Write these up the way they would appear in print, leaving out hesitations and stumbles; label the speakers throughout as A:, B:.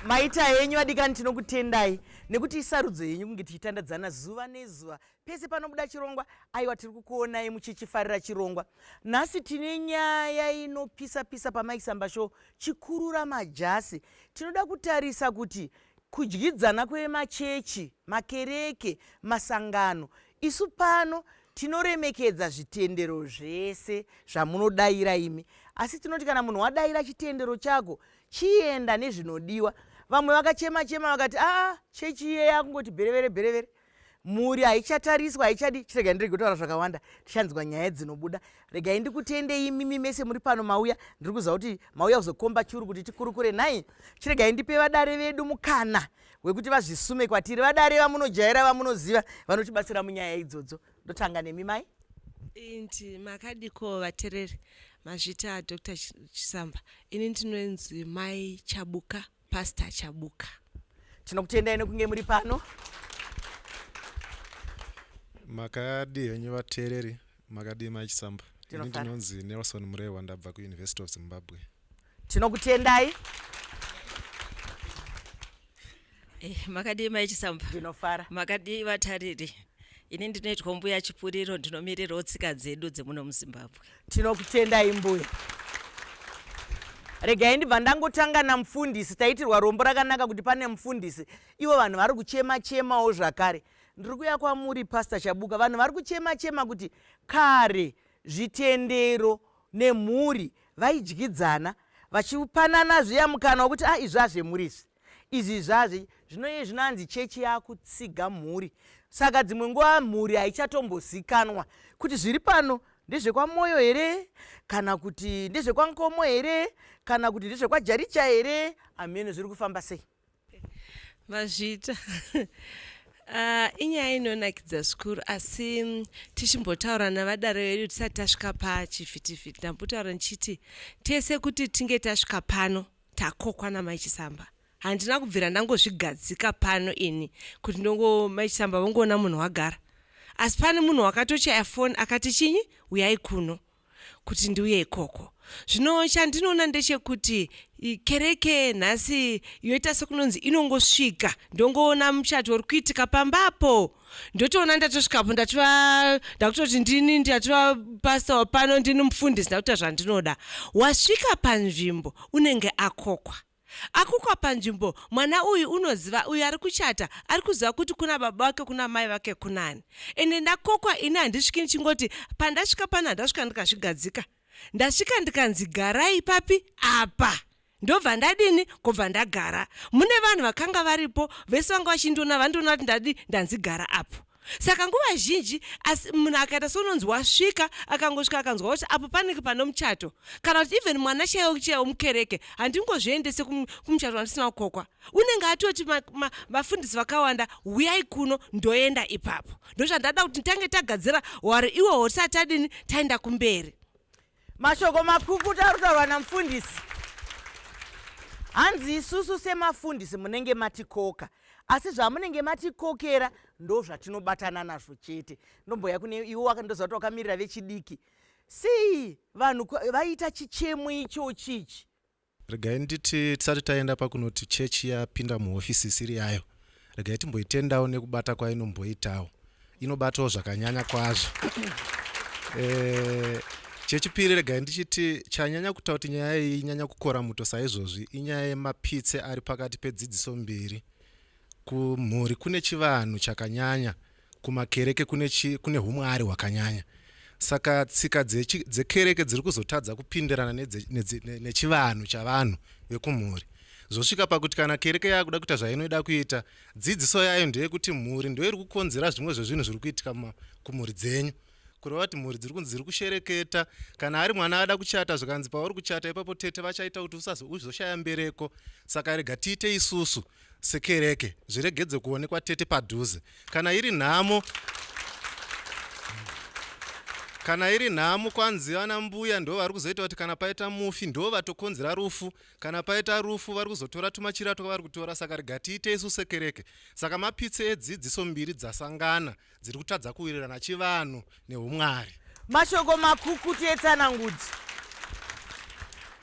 A: Maita henyu vadikani, tinokutendai nekuti isarudzo yenyu kunge tichitandadzana zuva nezuva pese panobuda chirongwa. Aiwa, tiri kukuonai muchichifarira chirongwa. Nhasi tine nyaya inopisa pisa paMike Samba Show, chikurura majasi. Tinoda kutarisa kuti kudyidzana kwemachechi, makereke, masangano. Isu pano tinoremekedza zvitendero zvese zvamunodaira imi, asi tinoti kana munhu wadaira chitendero chako, chienda nezvinodiwa. Vamwe vakachema chema vakati aa, chechi iye yakungoti bherevere bherevere, mhuri haichatariswa, haichadi. Chiregai ndirege kutaura zvakawanda, tichanzwa nyaya dzinobuda. Regai ndikutendei imimi mese muri pano mauya. Ndiri kuziva kuti mauya kuzokomba churu kuti tikurukure nhai. Chiregai ndipe vadare vedu mukana wekuti vazvisume kwatiri. Vadare vamunojaira, vamunoziva, vanotibatsira munyaya idzodzo. Ndotanga nemi mai.
B: Indi makadiko vatereri? Mazvita, Dr Chisamba. Ini ndinonzi Mai Chabuka, Pastor Chabuka.
A: Tinokutendai nekunge muri pano.
C: Makadii henyu vateereri? Makadii Mai Chisamba? Ini ndinonzi Nelson Murehwa, ndabva kuUniversity of Zimbabwe.
A: Tinokutendai.
D: Makadii Mai Chisamba?
A: Ndinofara.
D: Makadii vatariri? Ini ndinoitwa Mbuya Chipuriro, ndinomirirawo tsika dzedu dzemuno muZimbabwe.
A: Tinokutendai mbuya. Regai ndibva ndangotanga namufundisi. Taitirwa rombo rakanaka kuti pane mufundisi. Ivo vanhu vari kuchema chemawo zvakare. Ndiri kuya kwamuri, Pastor Chabuka. Vanhu vari kuchema chema kuti kare zvitendero nemhuri vaidyidzana, vachipanana zviya mukana wekuti a izvi azvemhuri, izvi izvi zvazve zvino. Iye zvinanzi chechi yakutsiga mhuri, saka dzimwe nguva mhuri haichatombozikanwa kuti zviri pano ndezvekwaMoyo here, kana kuti ndezvekwaNkomo here, kana kuti ndezvekwaJaricha here. Amene zviri kufamba sei?
B: Mazvita. Inyaya inonakidza zvikuru, asi tichimbotaura navadare vedu tisati tasvika pachivhitivhiti, ndambotaura ndichiti tese kuti tinge tasvika pano takokwa naMai Chisamba. Handina kubvira ndangozvigadzika pano ini kuti ndongo Mai Chisamba vongoona munhu wagara, asi pane munhu wakatochaya foni akati chinyi, uyai kuno, kuti ndiuye ikoko. Zvino chandinoona ndechekuti kereke nhasi yoita sekunonzi inongosvika, ndongoona muchato uri kuitika pambapo, ndotoona ndatosvikapo, ndatova ndakutoti ndini ndatova pasta wapano, ndini mufundisi, ndakuita zvandinoda. Wasvika panzvimbo unenge akokwa, akokwa panzvimbo. Mwana uyu unoziva, uyu ari kuchata ari kuziva kuti kuna baba vake, kuna mai vake, kunani. Ende ndakokwa ini, handisviki ndichingoti pandasvika pano, handasvika ndikazvigadzika. Ndasvika ndikanzi garai papi apa, ndobva ndadini, kubva ndagara. Mune vanhu vakanga varipo vese vanga vachindiona, vandiona kuti ndadi, ndanzi gara apo. Saka nguva zhinji asi munhu akaita seunonzi wasvika, akangosvika akanzwa kuti apo panenge pane muchato, kana kuti even mwana chaiwo chaiwo mukereke, handingozviendese kumuchato wandisina kukokwa. Unenge atoti vafundisi vakawanda, uyai kuno, ndoenda ipapo. Ndozvandada kuti tange tagadzira wari iwowo tisati tadini, taenda kumberi.
A: Mashoko makukutu ari kutaurwa namufundisi. Hanzi isusu semafundisi munenge matikoka, asi zvamunenge matikokera ndo zvatinobatana nazvo chete. Ndomboya kune iwo, ndoziva kuti wakamirira vechidiki. Sei vanhu vaita chichemo ichochi ichi?
C: Regai nditi tisati taenda pakunoti chechi yapinda muhofisi isiri yayo, regai timboitendawo nekubata kwainomboitawo. Inobatawo zvakanyanya kwazvo. Chechipiri, regai ndichiti chanyanya kuita kuti nyaya iyi inyanya kukora muto saizvozvi inyaya yemapitse ari pakati pedzidziso mbiri. Kumhuri kune chivanhu chakanyanya, kumakereke kune, kune humwari hwakanyanya. Saka tsika dzekereke dziri kuzotadza kupindirana nechivanhu chavanhu vekumhuri. Zvosvika pakuti kana kereke yakuda kuita zvainoida kuita, dzidziso yayo ndeyekuti mhuri ndo iri kukonzera zvimwe zvezvinhu zviri kuitika kumhuri dzenyu, kureva kuti mhuri dziri kunzi dziri kushereketa. Kana ari mwana ada kuchata, zvikanzi pauri kuchata ipapo tete vachaita kuti uzoshaya mbereko, saka rega tiite isusu sekereke zviregedze kuonekwa tete padhuze. Kana iri nhamo, kana iri nhamo, kwanzi vana mbuya ndo vari kuzoita kuti kana paita mufi ndo vatokonzera rufu, kana paita rufu vari kuzotora tumachira twavari kutora, saka rega tiite isu sekereke. Saka mapitse edzidziso mbiri dzasangana dziri kutadza kuwirirana, chivanhu neumwari.
A: Mashoko makukutu etsanangudzo.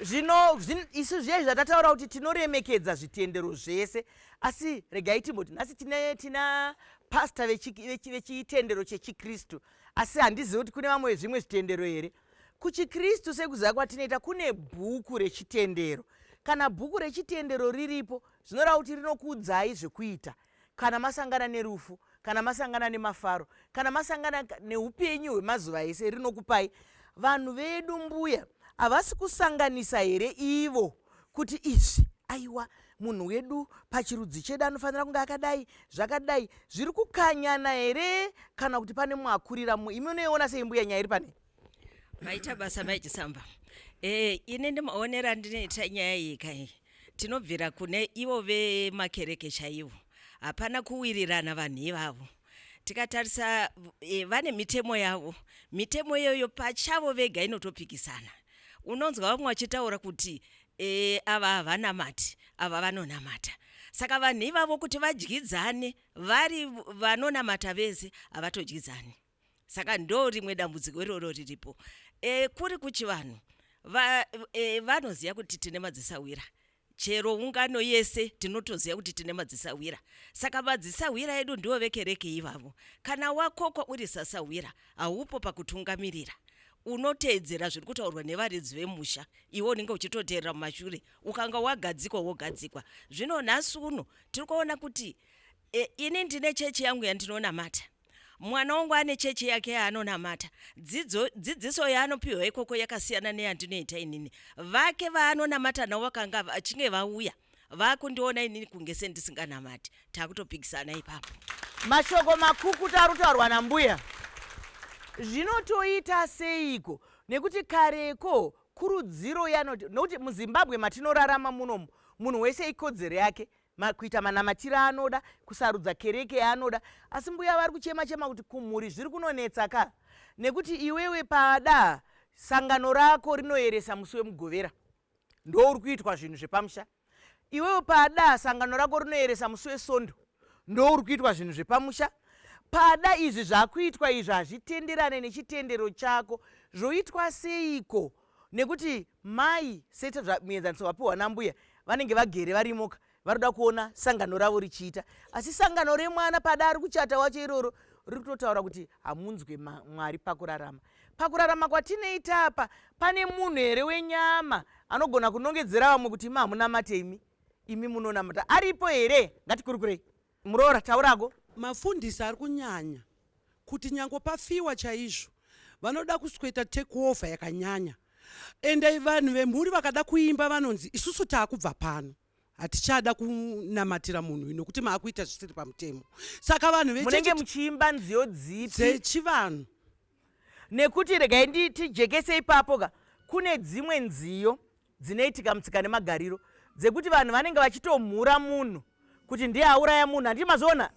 A: Zvino isu zviya zvatataura kuti tinoremekedza zvitendero zvese, asi regai timboti nhasi tine tina pasta vechitendero chechiKristu, asi handizivi kuti kune vamwe vezvimwe zvitendero here. KuchiKristu sekuziva kwatinoita kune bhuku rechitendero. Kana bhuku rechitendero riripo, zvinoreva kuti rinokuudzai zvekuita kana masangana nerufu, kana masangana nemafaro, kana masangana neupenyu hwemazuva ese, rinokupai. Vanhu vedu mbuya havasi kusanganisa here ivo kuti izvi aiwa munhu wedu pachirudzi chedu anofanira kunge akadai zvakadai, zviri kukanyana here kana kuti pane mwakurira? Imi unoiona sei mbuya nyaya iri pane?
D: Maita basa Mai Chisamba. E, ini ndimaonero andinoita nyaya iyi kai, tinobvira kune ivo vemakereke chaivo, hapana kuwirirana vanhu ivavo. Tikatarisa e, vane mitemo yavo, mitemo iyoyo pachavo vega inotopikisana. Unonzwa vamwe vachitaura kuti e, ava havanamati, ava vanonamata. Saka vanhu ivavo kuti vadyidzane vari vanonamata vese, havatodyidzani. Saka ndo rimwe dambudziko iroro riripo. E, kuri kuchivanhu va, e, vanoziva kuti tine madzisawira, chero ungano yese tinotoziva kuti tine madzisawira. Saka madzisawira edu ndivo vekereke ivavo. Kana wakokwa uri sasawira, haupo pakutungamirira, unoteedzera zviri kutaurwa nevaridzi vemusha, iwe unenge uchitoteerera mumashure. Ukanga wagadzikwa, wogadzikwa. Zvino nhasi uno tiri kuona kuti e, ini ndine chechi yangu yandinonamata, mwana wangu ane chechi yake yaanonamata, dzidziso yaanopiwa ikoko yakasiyana neyandinoita inini. Vake vaanonamata navo vakanga vachinge vauya vakundiona inini kunge sendisinganamati, takutopikisana ipapo.
A: Mashoko makukuta ari kutaurwa nambuya. Zvinotoita seiko? Nekuti kareko kurudziro yanoti, nokuti muZimbabwe matinorarama munomu munhu wese ikodzero yake kuita manamatiro aanoda, kusarudza kereke yaanoda. Asi mbuya vari kuchema chema kuti kumhuri zviri kunonetsa ka, nekuti iwewe pada sangano rako rinoeresa musi weMugovera, ndo uri kuitwa zvinhu zvepamusha. Iwewe pada sangano rako rinoeresa musi weSondo, ndo uri kuitwa zvinhu zvepamusha. Pada izvi zvakuitwa izvi hazvitenderane nechitendero chako, zvoitwa seiko? Nekuti mai seta muenzaniso wapiwa nambuya, vanenge vagere varimoka, varoda kuona sangano ravo richiita, asi sangano remwana pada ari kuchata wacho iroro riri kutotaura kuti hamunzwe Mwari pakurarama. Pakurarama kwatinoita apa, pane munhu here wenyama anogona kunongedzera vamwe kuti imi hamunamate, imi munonamata? Aripo here? Ngatikurukurei. Muroora, taurako.
E: Mafundisi ari kunyanya kuti nyange pafiwa chaizvo vanoda kusweta take over yakanyanya, ende vanhu vemhuri vakada kuimba vanonzi isusu taakubva pano, hatichada kunamatira munhu uyu nokuti maakuita zvisiri pamutemo. Saka vanhu
A: munenge muchiimba nziyo dzipi?
E: Dzechivanhu.
A: Nekuti regai tijekese ipapo ka, kune dzimwe nziyo dzinoitika mutsika nemagariro dzekuti vanhu vanenge vachitomhura munhu kuti ndiye auraya munhu, handiti mazoona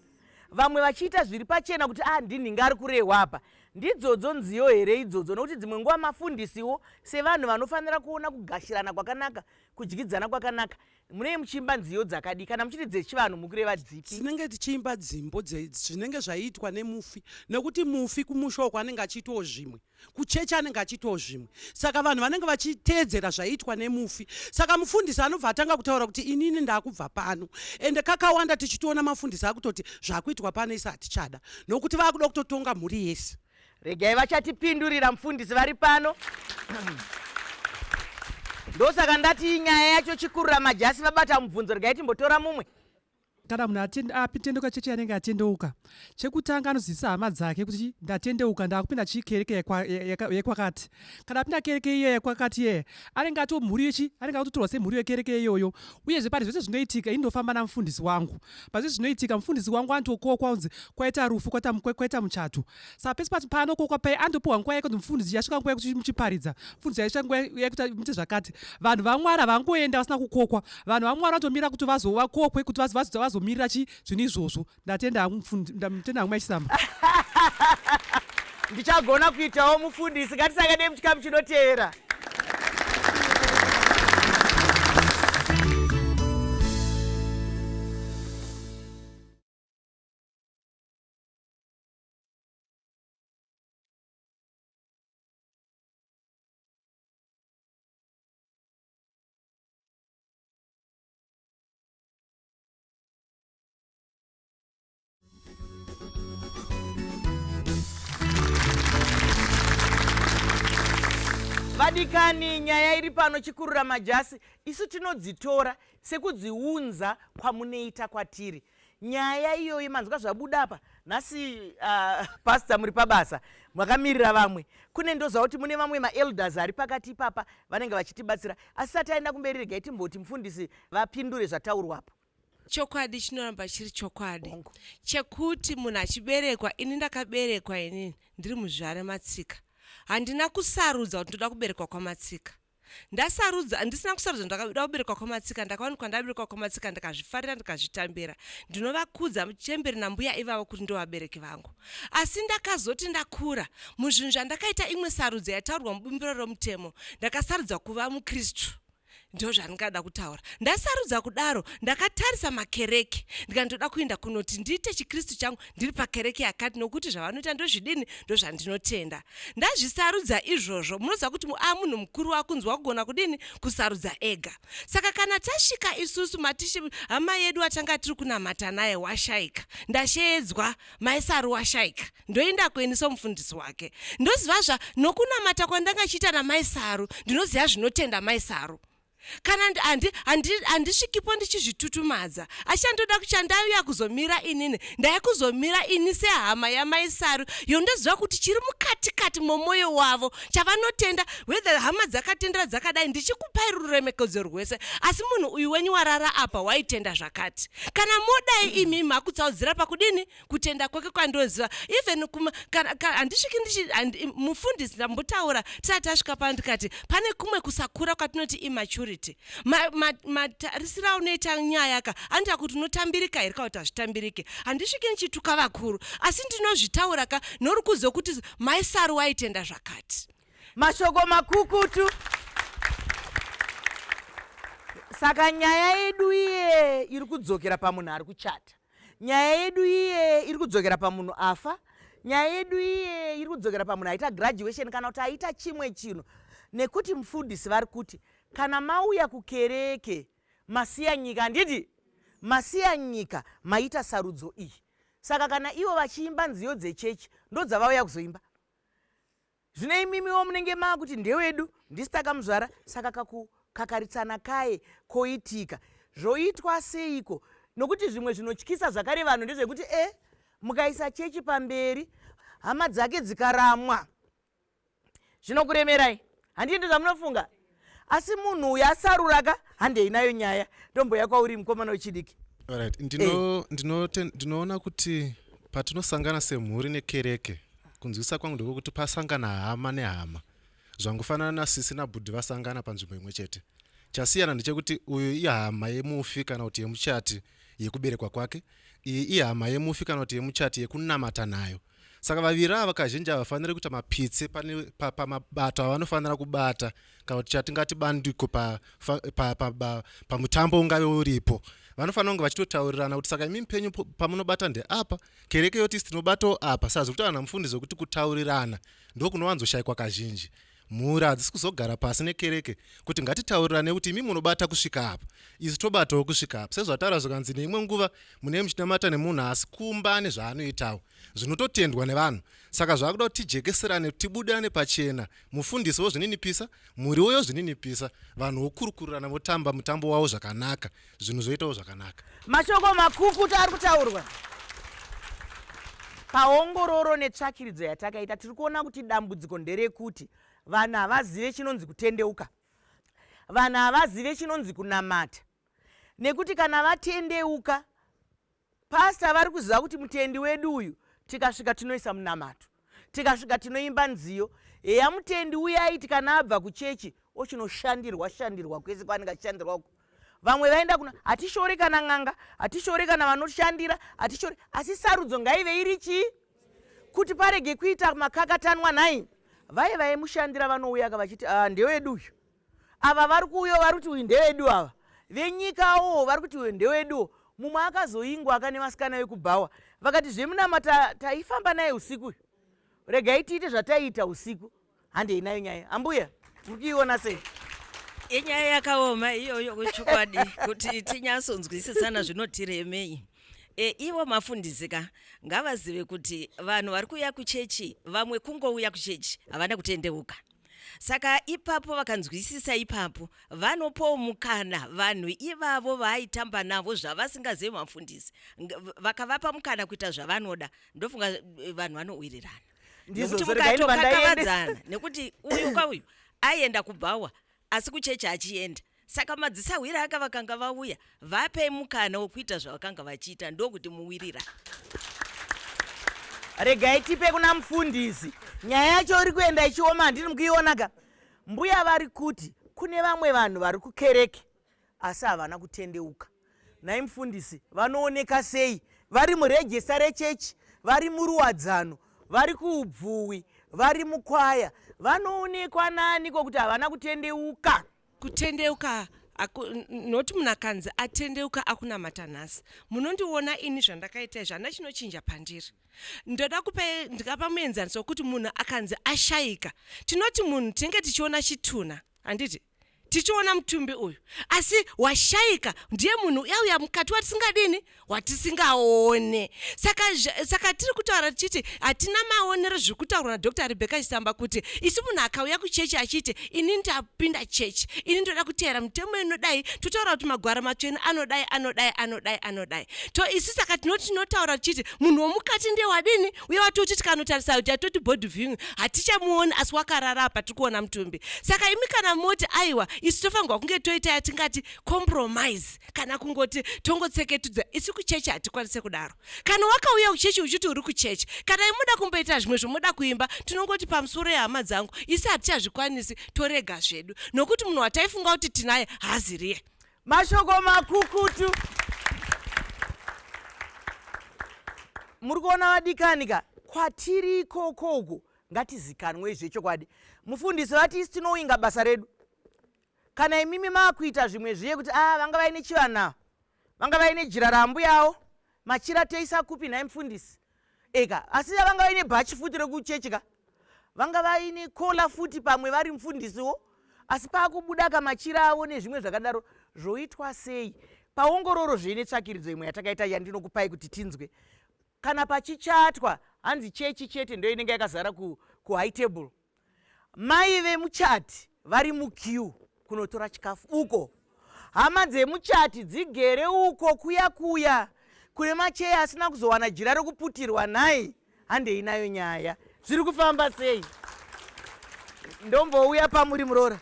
A: vamwe vachiita zviri pachena kuti a ndinhinga ari kurehwa apa. Ndidzodzo nziyo here idzodzo? Nokuti dzimwe nguva mafundisiwo sevanhu vanofanira kuona kugashirana kwakanaka, kudyidzana kwakanaka, munenge muchiimba nziyo dzakadii? Kana muchiti dzechivanhu, mukureva dzipi?
E: Tinenge tichiimba dzimbo zvinenge zvaiitwa nemufi, nekuti mufi kumusha uko anenge achiitawo zvimwe, kuchechi anenge achiitawo zvimwe. Saka vanhu vanenge vachiteedzera zvaiitwa nemufi. Saka mufundisi anobva atanga kutaura kuti inini ndaakubva pano. Ende kakawanda tichitoona mafundisi akutoti zvakuitwa pano isi hatichada, nokuti vaakuda kutotonga mhuri yese.
A: Regai vachatipindurira mufundisi vari pano. Ndosaka ndati nyaya yacho chikurura majasi vabata mubvunzo. Regai timbotora mumwe.
F: Kana munhu atendeuka chechi anenge atendeuka, chekutanga anozivisa hama dzake kuti ndatendeuka, ndakupinda chikereke yekwakati. Kana apinda kereke iyoyo yekwakati iyeye, anenge ato mhuri yechi anenge atotorwa semhuri yekereke iyoyo. Uyezve pane zvese zvinoitika, ini ndofamba namufundisi wangu. Pazvese zvinoitika, mufundisi wangu anotokokwa kunzi kwaita rufu, kwaita muchato. Saka pese paanokokwa pai anotopiwa nguva yake kuti mufundisi yasvika nguva yekuti muchiparidza, mufundisi yasvika nguva yekuti muite zvakati. Vanhu vaMwari havangoenda vasina kukokwa. Vanhu vaMwari vanotomira kuti vazovakokwe kuti vazomirira chi zvinhu izvozvo. Ndatenda hangu ndatenda hangu maichisamba.
A: Ndichagona kuitawo mufundisi. Ngatisangane muchikamu chinotevera. Vadikani, nyaya iri pano chikurura majasi, isu tinodzitora sekudziunza kwamunoita kwatiri. Nyaya iyoyi manzwa zvabuda apa nhasi. Pastor muri pabasa makamirira vamwe, kune ndoziva kuti mune vamwe maelders ari pakati ipapa vanenge vachitibatsira. Asi sati aenda kumberi, regai timboti mufundisi vapindure zvataurwapo.
B: Chokwadi chinoramba chiri chokwadi chekuti munhu achiberekwa, ini ndakaberekwa, inini ndiri muzvare Matsika, handina kusarudza kuti ndoda kuberekwa kwaMatsika. Ndasarudza, ndisina kusarudza ndakada kuberekwa kwaMatsika, ndakawanikwa ndaberekwa kwaMatsika, ndikazvifarira, ndikazvitambira. Ndinovakudza muchemberi nambuya ivavo kuti ndo vabereki vangu. Asi ndakazoti ndakura muzvinhu zvandakaita imwe sarudzo yataurwa mubumbiro romutemo, ndakasarudza kuva muKristu. Ndo zvandingada kutaura. Ndasarudza kudaro, ndakatarisa makereke, ndikandoda kuenda kunoti ndiite chiKristu changu ndiri pakereke yakati, nokuti zvavanoita ndozvidini, ndozvandinotenda. Ndazvisarudza izvozvo. Munoziva kuti a munhu mukuru wakunzwa kugona kudini kusarudza ega. Saka kana tasvika isusu matishi, hama yedu atanga tiri kunamata naye washaika, ndasheedzwa, Maisaru washaika, ndoenda kweni somufundisi wake. Ndoziva zva nokunamata kwandanga chiita naMaisaru, ndinoziva zvinotenda Maisaru. Kana handisvikipo ndichizvitutumadza, achandoda kuchandauya kuzomira inini, ndaya kuzomira ini sehama yaMaisaru yondoziva kuti chiri mukatikati momwoyo wavo chavanotenda, whether hama dzakatendera dzakadai, ndichikupai ruremekedzo rwese, asi munhu uyu wenyu warara apa waitenda zvakati. Kana modai imi makutsaudzira pakudini kutenda kwake kwandoziva, even kuma kana handisviki ndichi mufundisi. Ndambotaura tisati tasvika pano, ndikati pane kumwe kusakura kwatinoti immaturity. Matarisiro aunoita nyaya ka anoita kuti unotambirika here kana kuti hazvitambirike. Handisviki ndichituka vakuru, asi ndinozvitaura ka norukudzo kuti Maisaru waitenda zvakati.
A: Mashoko makukutu. Saka nyaya yedu iye iri kudzokera pamunhu ari kuchata, nyaya yedu iye iri kudzokera pamunhu afa, nyaya yedu iye iri kudzokera pamunhu aita graduation kana kuti aita chimwe chinhu, nekuti mufundisi vari kuti kana mauya kukereke masiya nyika, handiti? Masiya nyika, maita sarudzo iyi. Saka kana ivo vachiimba nziyo dzechechi, ndodzavauya kuzoimba. Zvino imimiwo munenge maakuti ndewedu, ndisi takamuzvara. Saka kakukakaritsana kaye koitika, zvoitwa seiko? Nokuti zvimwe zvinotyisa zvakare vanhu ndezvekuti mukaisa chechi pamberi, hama dzake dzikaramwa, zvinokuremerai, handii? Ndozvamunofunga. Asi munhu uyu asarura ka, handei nayo nyaya. Ndomboya kwauri mukomana wechidiki.
C: Alright, ndinoona kuti patinosangana semhuri nekereke, kunzwisa kwangu ndekwekuti pasangana hama nehama, zvangofanana nasisi nabhudhi vasangana panzvimbo imwe chete. Chasiyana ndechekuti uyu ihama yemufi kana kuti yemuchati yekuberekwa kwake, iyi ihama yemufi kana kuti yemuchati yekunamata nayo. Saka vaviri ava kazhinji havafaniri kuita mapitse pamabato avanofanira kubata kana kuti chatingati bandiko pamutambo ungave uripo. Vanofanira kunge vachitotaurirana kuti saka imi penyu pamunobata ndeapa, kereke yoti isi tinobatawo apa. Saka zviri kutaura namufundisi wekuti kutaurirana ndokunowanzoshayikwa kazhinji. Mhuri hadzisi kuzogara pasi nekereke kuti ngatitaurirane kuti imi munobata kusvika apa, isu tobatawo kusvika apa, sezvataura zvikanzi neimwe nguva munee muchinamata nemunhu asi kumba ane zvaanoitawo zvinototendwa nevanhu. Saka zvakuda kuti tijekeserane, tibudirane pachena, mufundisi wozvininipisa, mhuri yozvininipisa, vanhu vokurukurirana, votamba mutambo wavo zvakanaka, zvinhu zvoitawo zvakanaka.
A: Mashoko makukutu ari kutaurwa. Paongororo netsvakiridzo yatakaita, tiri kuona kuti dambudziko nderekuti vanhu havazive chinonzi kutendeuka, vanhu havazive chinonzi kunamata. Nekuti kana vatendeuka, pasta vari kuziva kuti mutendi wedu uyu, tikasvika tinoisa munamato, tikasvika tinoimba nziyo. Heya, mutendi uyaiti kana abva kuchechi ochinoshandirwa shandirwa kwese kwaanenge achishandirwa uko. Vamwe vaenda kuna, hatishori kana n'anga, hatishori kana vanoshandira, hatishori, asi sarudzo ngaive iri chii kuti parege kuita makakatanwa. Nhai, vaye vaimushandira vanouya ka vachiti, ah, ndewedu uyu. Ava vari kuuya vari kuti uyu ndewedu, ava venyikawo vari kuti uyu ndeweduwo. Mumwe akazoingwa aka nevasikana vekubhawa vakati zvemunama taifamba naye usiku uyu, regai tiite zvataiita usiku. Handei nayo nyaya. Ambuya, muri kuiona sei?
D: Inyaya yakaoma iyoyo chokwadi, kuti tinyatsonzwisisana zvinotiremei. Ivo mafundisi ka ngavazive kuti vanhu vari kuuya kuchechi, vamwe kungouya kuchechi, havana kutendeuka. Saka ipapo vakanzwisisa ipapo vanopawo mukana vanhu ivavo vaaitamba navo zvavasingazivi mafundisi, vakavapa mukana kuita zvavanoda, ndofunga eh, vanhu vanowirirana. Nekuti mukatokakavadzana nekuti uyu kauyu aienda kubhawa asi kuchechi achienda saka madzisahwira aka vakanga vauya vapei mukana wekuita zvavakanga vachiita ndokuti muwirira.
A: Regai tipe kuna mufundisi nyaya yacho iri kuenda ichioma handini mukuionaka mbuya vari kuti kune vamwe vanhu vari kukereke asi havana kutendeuka nhai mufundisi vanooneka sei vari murejesta rechechi vari muruwadzano vari kuubvuwi vari mukwaya vanoonekwa naniko kuti havana kutendeuka
B: Kutendeuka not munhu akanzi atendeuka akunamata nhasi munondiona ini zvandakaita izvi hana chinochinja pandiri ndoda kupa ndikapa muenzaniso wekuti munhu akanzi ashaika tinoti munhu tinenge tichiona chitunha handiti tichiona mutumbi uyu asi washaika ndiye munhu uya uya mukati watisingadini watisingaone saka, saka tiri kutaura tichiti hatina maonero zviri kutaurwa nadr rebecca chisamba kuti isu munhu akauya kuchechi achiti ini ndapinda chechi ini ndoda kuteera mitemo inodai totaura kuti magwaro matsvene anodai anodai anodai anodai to isu saka tinoti tinotaura tichiti munhu womukati ndiye wadini uye watoti tikanotarisa kuti atoti body viewing hatichamuoni asi wakarara apa tiri kuona mutumbi saka imi kana moti aiwa isu tofanirwa kunge toita yatingati compromise kana kungoti tongotseketudza isu kuchechi hatikwanise kudaro kana wakauya kuchechi uchiti uri kuchechi kana imuda kumboita zvimwe zvomuda kuimba tinongoti pamusoro yehama dzangu isu hatichazvikwanisi torega zvedu nokuti munhu wataifunga kuti tinaye haaziriye
A: mashoko makukutu muri kuona vadikani ka kwatiri ikoko uku ngatizikanwei zvechokwadi mufundisi vati isi tinowinga basa redu kana imimi maakuita zvimwe zviye kuti a ah, vanga vaine chivana vanga vaine jira raambuyawo machira toisa kupi nhai mufundisi eka asi vanga vaine bhachi futi rekuchechi ka vanga vaine kola futi pamwe vari mufundisiwo asi paakubuda ka machira avo nezvimwe zvakadaro zvoitwa sei paongororo zve netsvakiridzo imwe yatakaita yandinokupai kuti tinzwe kana pachichatwa hanzi chechi chete ndo inenge yakazara kuhigh ku table Mai vemuchati vari muqueue kunotora chikafu uko hama dzemuchati dzigere uko kuya kuya kune macheya asina kuzowana jira rekuputirwa nhai handei nayo nyaya zviri kufamba sei ndombouya pamuri muroora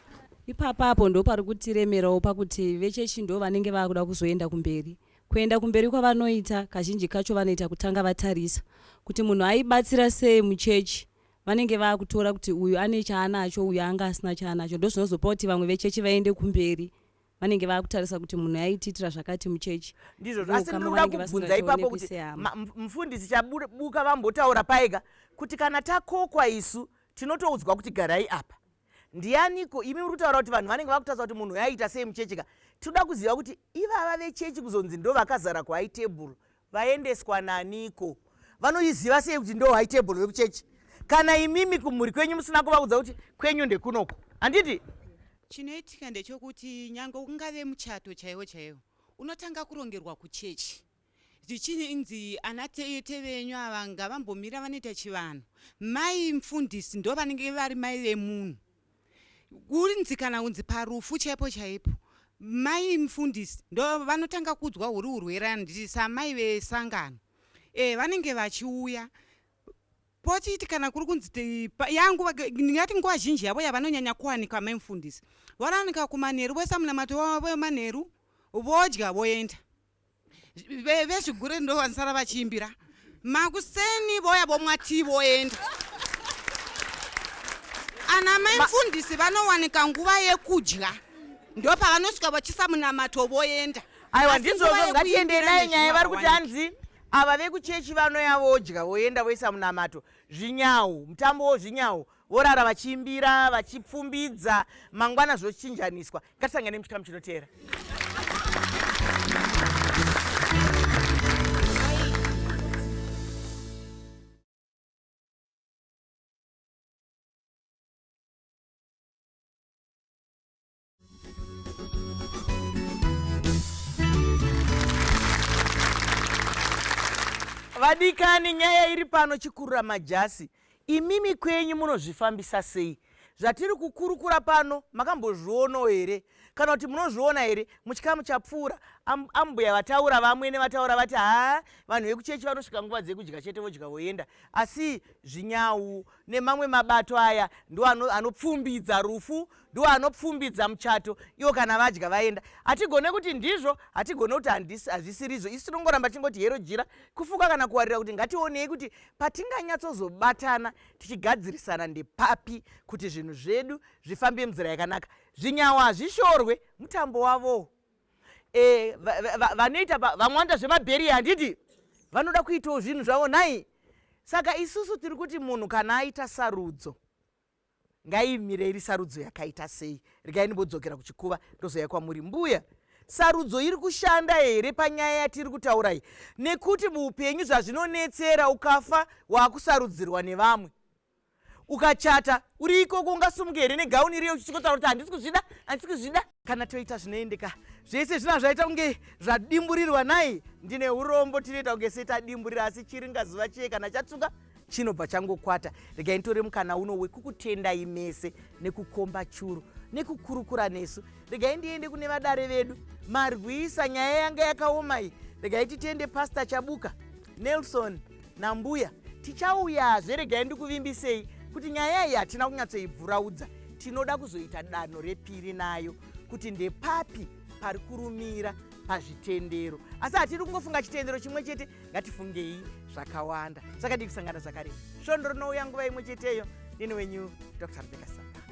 G: ipapa apo ndo pari kutiremerawo pakuti vechechi ndo vanenge vakuda kuzoenda kumberi kuenda kumberi kwavanoita kazhinji kacho vanoita kutanga vatarisa kuti munhu aibatsira sei muchechi vanenge vakutora kuti uyu ane chaanacho uyu anga asina chaanacho ndozvinozopa kuti vamwe vechechi vaende kumberi vanenge vakutarisa kuti munhu aitiitira zvakati muchechi
A: ndizvozvo asi ndinoda kubvunza ipapo kuti mufundisi chabuka vambotaura paika kuti kana takokwa isu tinotoudzwa kuti garai apa ndianiko imi muri kutaura kuti vanhu vanenge vakutarisa kuti munhu aita sei muchechi ka tinoda kuziva kuti ivava vechechi kuzonzi ndo vakazara kuhigh table vaendeswa naniko vanoiziva sei kuti ndo high table vekuchechi kana imimi kumhuri kwenyu musina kuvaudza kuti kwenyu ndekunoko handiti
E: chinoitika ndechokuti nyange ungave muchato chaiwo chaiwo unotanga kurongerwa kuchechi zvichinzi ana tete venyu ava ngavambomira vanoita chivanhu mai mfundisi ndo vanenge vari mai vemunhu kunzi kana kunzi parufu chaipo chaipo mai mfundisi ndo vanotanga kuudzwa huri urwere handiti samai vesangano e vanenge vachiuya pochiti kana kuri kunzi yangu ndingati nguva zhinji yavo yavanonyanya kuwanikwa mai mfundisi vanowanika kumanheru voisa munamato wavo wemanheru vodya voenda vezvigure ndo vanosara vachiimbira makuseni voya vomwa tii voenda ana mai mfundisi vanowanika nguva yekudya ndopavanosvika vachisa munamato voenda
A: aiwa ndizvozvo ngatiendei nayo nyaya vari kuti hanzi ava vekuchechi vanoya vodya voenda voisa munamato zvinyawu mutambo wozvinyawu vorara vachiimbira vachipfumbidza mangwana zvochinjaniswa ngatisangane muchikamu chinoteera vadikani nyaya iri pano chikurura majasi imimi kwenyu munozvifambisa sei Zvatiri kukurukura pano makambozvionawo here kana kuti munozviona here? Muchikamu chapfuura ambuya vataura, vamwene vataura vati haa, vanhu vekuchechi vanosvika nguva dzekudya chete, vodya voenda, asi zvinyau nemamwe mabato aya ndo anopfumbidza rufu, ndo anopfumbidza muchato. Ivo kana vadya vaenda. Hatigone kuti ndizvo, hatigone kuti hazvisirizvo. Isu tinongoramba tingoti hero jira kufuka kana kuwarira, kuti ngationei kuti patinganyatsozobatana tichigadzirisana ndepapi kuti zvinhu zvedu zvifambe munzira yakanaka. Zvinyawo hazvishorwe, mutambo wavowo. Vanoita vamwe vanoita zvemabheri, handiti vanoda kuitawo zvinhu zvavo nhai? Saka isusu tiri kuti munhu kana aita sarudzo, ngaimire iri sarudzo yakaita sei. Regai ndimbodzokera kuchikuva, ndozoya kwamuri mbuya. Sarudzo iri kushanda here panyaya yatiri kutaura iyi? Nekuti muupenyu zvazvinonetsera, ukafa waakusarudzirwa nevamwe. Ukachata uri ikoko, ungasumuka here negauni riyo uchikotaura kuti handisi kuzvida, handisi kuzvida? Kana toita zvinoendeka zvese, zvina zvaita kunge zvadimburirwa nai. Ndine urombo, tinoita kunge setadimburira, asi chiringazuva chiye kana chatsuka chinobva changokwata. Regai nditore mukana uno wekukutendai mese nekukomba churu nekukurukura nesu. Regai ndiende kune vadare vedu marwisa nyaya yanga yakaoma iyi. Regai titende Pastor Chabuka, Nelson nambuya. Tichauyazve. Regai ndikuvimbisei kuti nyaya iyi hatina kunyatsoibvuraudza. Tinoda kuzoita danho repiri nayo kuti ndepapi pari kurumira pazvitendero, asi hatiri kungofunga chitendero chimwe chete, ngatifungei zvakawanda. Zvakadii kusangana zvakare svondo rinouya nguva imwe cheteyo? Ndini wenyu Dr Rebecca Samba.